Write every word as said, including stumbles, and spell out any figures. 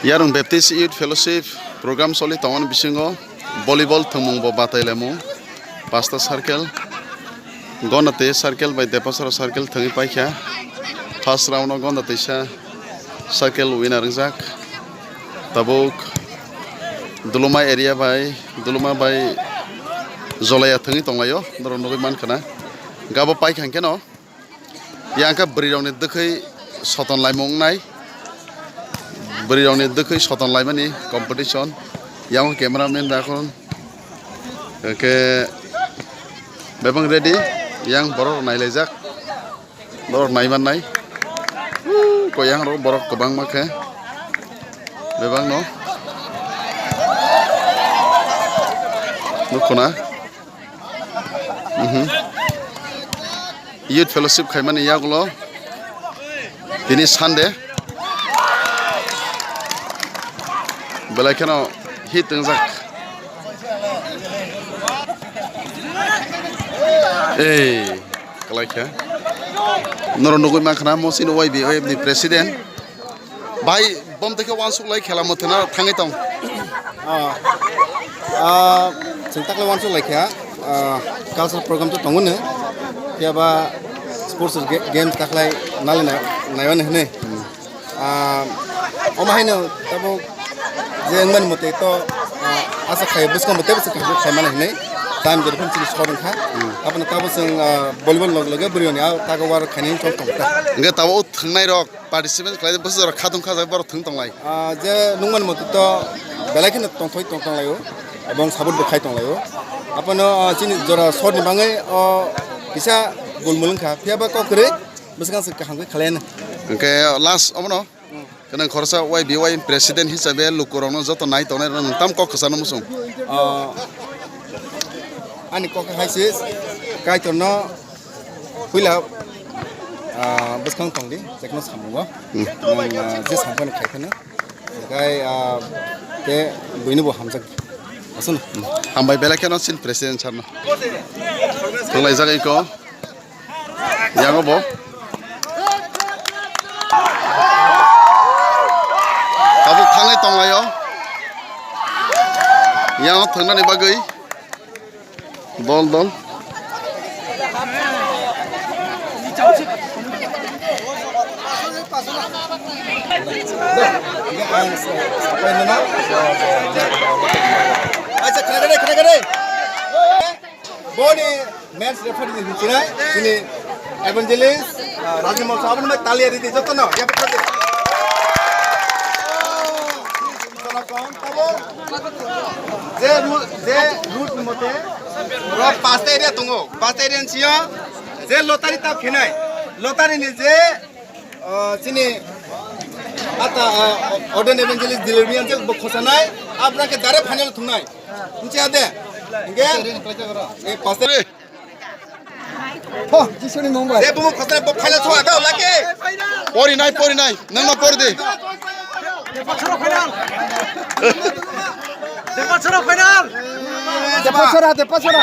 Yarung Baptist Youth Fellowship program soli tongmani bisingo volleyball thwngmung bo batai laimung. Pasta circle, Gonda tei circle bai Depasara circle thwngwi paikha. First round o Gonda teisa circle winner wngjak. Tabuk Duluma area bai, Duluma bai Jolaya thwngwi tonglaio, norok nugwi mankha na. Gabo paikha hwnkhe no. Yang khe bwrwi rokni dwkhwi soton laimung wngnai. Bwrwi rokni dwkhwi soton laimani competition. Yang cameraman da khon. Hwnkhe bebak ready. Yang borok rok nailaijak. Borok naiman nai. Ko yang rok borok kwbangma khe. Bebak no. Nukho na. Mhm. Youth fellowship khaimani yagulo tini Sunday. Belai kheno hit wngjak. Ei, kwlai kha. Norok nugwi mankha na, mo chini Y B O F ni president. Bai, bom tei khe wansuk lai khela mwthangna thangwi tong. Ah, ah, chwng taklai wansuk lai kha, ah, cultural program to tongo no. Phiya ba sports ge-, games taklai nali na, naiwani hwnwi. Ah, omo haino tabuk je wngmani mote to, ah, asa khai bwskang bo tei bwskang khai khai mani hwnwi. Time jori phun chini sor wngkha. Abono tabuk chwng, ah, volleyball log loge bwrwi ni ah tago war khaini chol tong ta. Hwnkhe tabuk o thwngnai rok. Participant khlai bwswk jora khatung khajak borok thwng tonglai. Ah, je nungmani mote to belai kheno tongthoi tong tonglaio, ebong support bo khai tonglaio. Abono, ah, chini jora sorni bangwi o kisa gulmul wngkha, phiya ba kok kwrwi bwskang se kaham khe khlaiano. Hwnkhe last omono, hmm, gwnang khoroksa Y B Y president hisabe lukurokno joto nai tongnai rokno nwng tam kok kwchangno muchung. Ah, ani kok hai se Kaitorno puila, ah, bwskang tongdi, jekno samungo. Hmm. Nwng, ah, je samphano khai phano. Hwnkhe, ah, te buini bo hamjak. Aswkno. Hmm. Hambai belai kheno sin president sarno. Thanglaijak iko. Yango bo. Tabuk thangwi tonglaio. Yango thwngnani bagwi. Dol, dol. Acha, khna gade, khna gade. Boni men's referee ni hinchina, chini evangelist, ah, Raji Motha, aboni mai talia ridi jotono, ya betul. Jotono kon, tabo. Je ru-, je route ni mote, bro, pasta area tongo, pasta area ni sio, je lottery tap khinai, lottery ni je, ah, chini ata, ah, ordained evangelist delivery ang je bo khosanai, abra ke dare final thungnai, nchi ade, inge, eh, pasta. Ho, Jisuni mung bai. Je bumu khosna bo phaila chwa da lake. Pori nai, pori nai. Nang ma pori de. Depachora final. Depachora, Depachora.